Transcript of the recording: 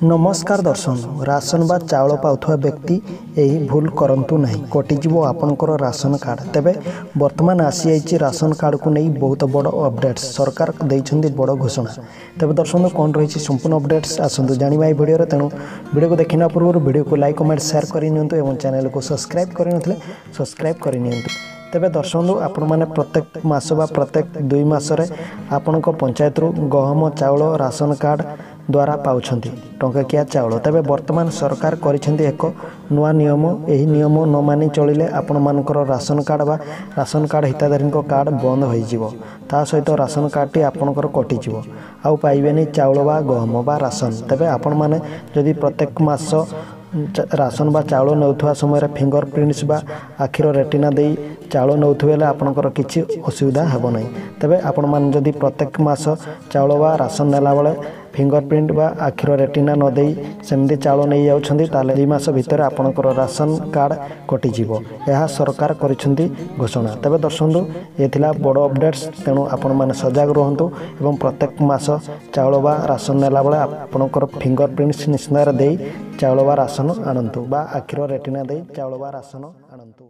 ନମସ୍କାର ଦର୍ଶକ, ରାସନ ବା ଚାଉଳ ପାଉଥିବା ବ୍ୟକ୍ତି ଏହି ଭୁଲ କରନ୍ତୁ ନାହିଁ, କଟିଯିବ ଆପଣଙ୍କର ରାସନ କାର୍ଡ଼। ତେବେ ବର୍ତ୍ତମାନ ଆସିଯାଇଛି ରାସନ କାର୍ଡ଼କୁ ନେଇ ବହୁତ ବଡ଼ ଅପଡ଼େଟ୍ସ, ସରକାର ଦେଇଛନ୍ତି ବଡ଼ ଘୋଷଣା। ତେବେ ଦର୍ଶକ, କ'ଣ ରହିଛି ସମ୍ପୂର୍ଣ୍ଣ ଅପଡ଼େଟ୍ସ, ଆସନ୍ତୁ ଜାଣିବା ଏହି ଭିଡ଼ିଓରେ। ତେଣୁ ଭିଡ଼ିଓକୁ ଦେଖିବା ପୂର୍ବରୁ ଭିଡ଼ିଓକୁ ଲାଇକ୍, କମେଣ୍ଟ, ସେୟାର କରିନିଅନ୍ତୁ ଏବଂ ଚ୍ୟାନେଲକୁ ସବସ୍କ୍ରାଇବ୍ କରିନଥିଲେ ସବସ୍କ୍ରାଇବ୍ କରିନିଅନ୍ତୁ। ତେବେ ଦର୍ଶକ, ଆପଣମାନେ ପ୍ରତ୍ୟେକ ମାସ ବା ପ୍ରତ୍ୟେକ 2 ମାସରେ ଆପଣଙ୍କ ପଞ୍ଚାୟତରୁ ଗହମ ଚାଉଳ ରାସନ କାର୍ଡ଼ ଦ୍ୱାରା ପାଉଛନ୍ତି ଟଙ୍କାକିଆ ଚାଉଳ। ତେବେ ବର୍ତ୍ତମାନ ସରକାର କରିଛନ୍ତି ଏକ ନୂଆ ନିୟମ। ଏହି ନିୟମ ନ ମାନି ଚଳିଲେ ଆପଣମାନଙ୍କର ରାସନ କାର୍ଡ଼ ବା ରାସନ କାର୍ଡ଼ ହିତାଧିକାରୀଙ୍କ କାର୍ଡ଼ ବନ୍ଦ ହୋଇଯିବ। ତା ସହିତ ରାସନ କାର୍ଡ଼ଟି ଆପଣଙ୍କର କଟିଯିବ, ଆଉ ପାଇବେନି ଚାଉଳ ବା ଗହମ ବା ରାସନ। ତେବେ ଆପଣମାନେ ଯଦି ପ୍ରତ୍ୟେକ ମାସ ରାସନ ବା ଚାଉଳ ନେଉଥିବା ସମୟରେ ଫିଙ୍ଗର ପ୍ରିଣ୍ଟସ୍ ବା ଆଖିର ରେଟିନା ଦେଇ ଚାଉଳ ନେଉଥିବେ ହେଲେ ଆପଣଙ୍କର କିଛି ଅସୁବିଧା ହେବ ନାହିଁ। ତେବେ ଆପଣମାନେ ଯଦି ପ୍ରତ୍ୟେକ ମାସ ଚାଉଳ ବା ରାସନ ନେଲାବେଳେ ଫିଙ୍ଗର ପ୍ରିଣ୍ଟ ବା ଆଖିର ରେଟିନା ନ ଦେଇ ସେମିତି ଚାଉଳ ନେଇଯାଉଛନ୍ତି, ତାହେଲେ 2 ମାସ ଭିତରେ ଆପଣଙ୍କର ରାସନ କାର୍ଡ଼ କଟିଯିବ। ଏହା ସରକାର କରିଛନ୍ତି ଘୋଷଣା। ତେବେ ଦର୍ଶନ୍ତୁ, ଏ ଥିଲା ବଡ଼ ଅପଡ଼େଟ୍ସ। ତେଣୁ ଆପଣମାନେ ସଜାଗ ରୁହନ୍ତୁ ଏବଂ ପ୍ରତ୍ୟେକ ମାସ ଚାଉଳ ବା ରାସନ ନେଲାବେଳେ ଆପଣଙ୍କର ଫିଙ୍ଗର ପ୍ରିଣ୍ଟସ୍ ନିଶ୍ଚିନ୍ତ ଦେଇ ଚାଉଳ ବା ରାସନ ଆଣନ୍ତୁ ବା ଆଖିର ରେଟିନା ଦେଇ ଚାଉଳ ବା ରାସନ ଆଣନ୍ତୁ।